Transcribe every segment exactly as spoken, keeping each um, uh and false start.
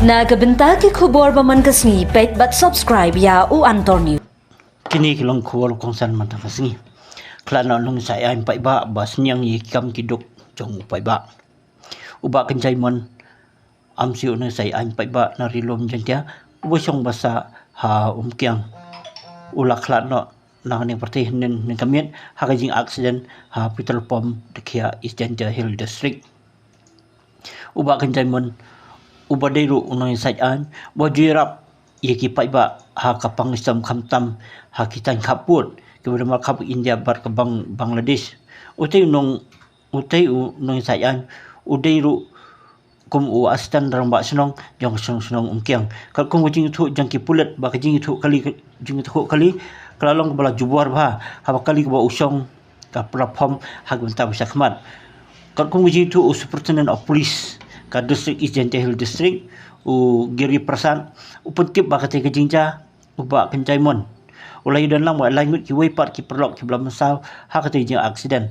Na ka bynta ki khubor ba man ka sngi, peit bad subscribe ïa U Antor News. Kine ki long khubor kongsan mynta ka sngi. Khlad noh u nongshai aiñ paidbah ba sniang ïa ki kam ki duk jong u paidbah. U Bah Kynjai Mon, am si u nongshai aiñ paidbah na Ri Lum Jaiñtia, uba shong basa ha Umkiang, u la khlad noh na kane ka pyrthei hynnin hynnin ka miet ha ka jingaksident ha petrol pump Dkhiah, East Jaintia Hills District. U Bah Kynjai Mon, uba dei ruh u nongshai aiñ ba ju ïarap ïa ki paidbah ha ka pang shitom khamtam ha ki thaiñ khappud kiba don markhap India bad ka Bang-, Bangladesh. Utei u nong, utei u nongshai aiñ u dei ruh kum u assistant rangbah shnong jong ka shnong, shnong Umkiang. Katkum ka jingïathuh jong ki pulit bad ka jingïathuh kali, jingïathuh kali ka la long kaba la jubor bha haba kali kaba u shong ka platform ha ka bynta ba shakhmat. Katkum ka jingïathuh u Superintendent of Police ka District East Jaintia Hills District, u Giri Prasad, u pyntip ba katei ka jingjia, u Bah Kynjai Mon u la ïadon lang bad lai ngut kiwei pat ki paralok kiba la mynsaw ha katei ka jingaksident.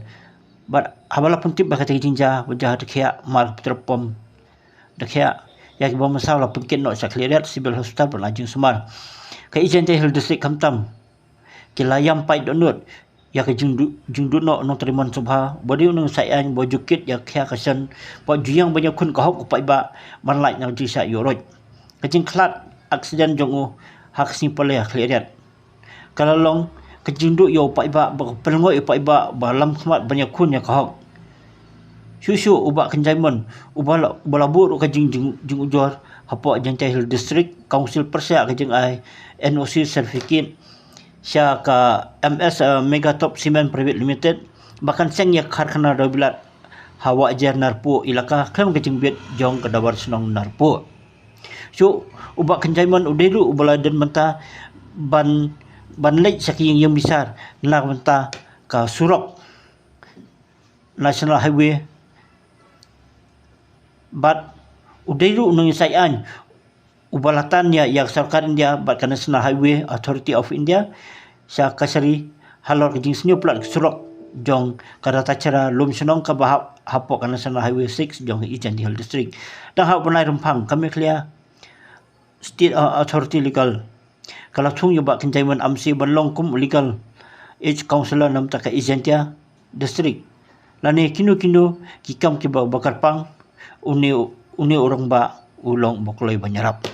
Bad haba la pyntip ba katei ka jingjia ba jia ha Dkhiah, mar petrol pump Dkhiah, ïa kiba mynsaw la pynkit noh sha Khliehriat Civil Hospital ban ai jingsumar. Ka East Jaintia Hills District khamtam ki la ïam paid dohnud ïa ka jingdu-, jingduh noh u nongtrei mon sngewbha ba dei u nongshai aiñ ba ju kit ïa ka khia ka shan, ba ju ïeng ban ïakhun ka hok u paidbah ban lait na ka jingshah ïuhroit. Ka jingkhlad aksident jong u ha ka sngi Palei ha Khliehriat ka la long ka jingduh ïa u paidbah, ba ka pynlyngngoh ïa u paidbah ba lam khmat ban ïakhun ïa ka hok. Shuh shuh u Bah Kynjai Mon, uba la, uba la buh ruh ka jing, jing, jingujor hapoh Jaintia Hills District Council pyrshah ka jingai N O C certificate sha ka M S, eh, Megatop Cement Private Limited ba kan seng ïa ka karkhana dawbilat ha Wahjer Narpuh Elaka khlem ka jingbit jong ka Dorbar Shnong Narpuh. Shuh, u Bah Kynjai Mon u dei ruh uba la don bynta ban, ban leit sha ka ïing ïing bishar na ka bynta ka surok National Highway. Bad u dei ruh u nongshai aiñ uba la tan ïa, ïa ka sorkar India bad ka National Highway Authority of India sha kashari halor ka jingsniew palat ka surok jong ka Ratacherra Lumshnong kaba hap hapoh ka National Highway six jong ka East Jaintia Hills District. Dang ha u bnai Rymphang, ka Meghalaya State, uh, Authority Legal ka la thung ïa u Bah Kynjai Mon M C ban long kum u Legal Aid Counsellor na bynta ka East Jaintia District lane kino kino ki kam kiba, ba kyrpang, une, une u rangbah u long uba kloi ban ïarap.